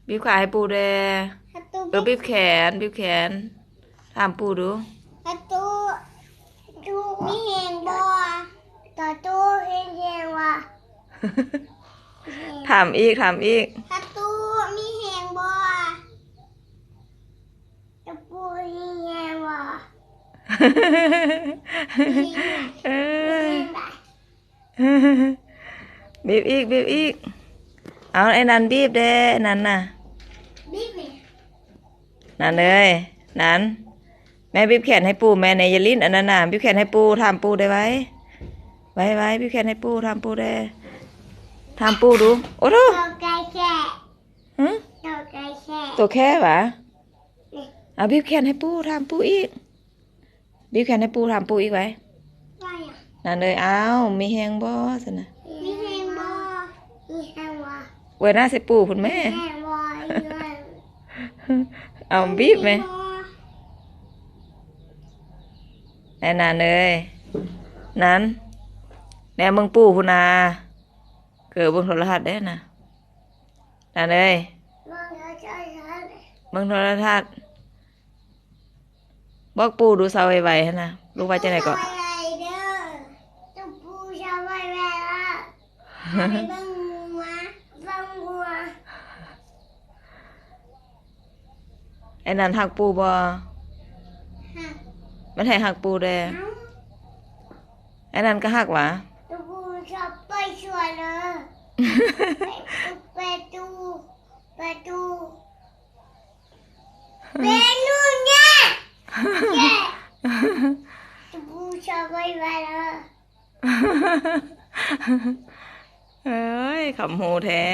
ບີບຂາໃຫ້ປູ່ແດ່. ຫາຕູ້ ເອີ ບີບແຂນ ບີບແຂນ. ຖາມປູ່ດູ. ຫາຕູ້ ຕູ້ມີແຮງບໍ່? ຕອນຕູ້ມີແຮງບໍ່? ຖາມອີກ ຖາມອີກ. ຫາຕູ້ມີແຮງບໍ່? ຕະປູມີແຮງບໍ່? ເອີ ບີບອີກ ບີບອີກ. ເອົາ ໄອ້ນັນບີບແດ່ ໄອ້ນັນນະ. ບີບແມ່. ນັນເອີຍ ນັນ ແມ່ບີບແຂນໃຫ້ປູ່ແມ່ແດ່. ຢ່າຫຼິ້ນອັນນັ້ນນະ. ບີບແຂນໃຫ້ປູ່ ຖາມປູ່ໄດ້ໄວ ໄວໆ. ບີບແຂນໃຫ້ປູ່ ຖາມປູ່ແດ່. ຖາມປູ່ດູ. ໂອ້ໂທ ໂຕໄກ່ແຄະ. ຫຶ? ໂຕໄກ່ແຄະ. ໂຕແຄະຫວາ? ນີ້ ເອົາ ບີບແຂນໃຫ້ປູ່ ຖາມປູ່ອີກ. ບີບແຂນໃຫ້ປູ່ ຖາມປູ່ອີກໄວ. ວ່າຫຍັງ? ນັ້ນເລີຍ. ອ້າວ ມີແຮງບໍ່ຊັ້ນນະ? ມີແຮງບໍ່? ມີແຮງບໍ່? ອວຍໜ້າໃສ່ປູ່ພຸ້ນແມ່. ມີແຮງບໍ່? ເອົາ ບີບແມ່. ແນ່ນານເອີຍ ນັ້ນ ແນມເບິ່ງປູ່ພຸ້ນນາ. ເກີເບິ່ງໂທລະທັດເດ້ນະ ນັ້ນເອີຍ. ເບິ່ງໂທລະທັດ ເບິ່ງໂທລະທັດ. ບອກປູ່ດູ ເຊົາໄວໆຫັ້ນນະ. ລູກວ່າຈັ່ງໃດເກາະ? ເຊົາໄວໆເດີ ຕູ່ປູເຊົາໄວໆເດີ. ໄປເບິ່ງງົວ ເບິ່ງງົວ. ໄອ້ນັນຮັກປູ່ບໍ່? ຮັກ. ມັນໃຫ້ຮັກປູ່ແດ່. ເອົ້າ ໄອ້ນັນກໍຮັກຫວາ? ຕູ່ປູເຊົາໄປສວນເດີ. ໄປ ໄປຕູ້ ໄປຕູ້ ເປັນໜູນແຍ່ ຕູ່ປູເຊົາໄວໆເດີ. ເອີຍ ຄຳຮູ້ແທ້.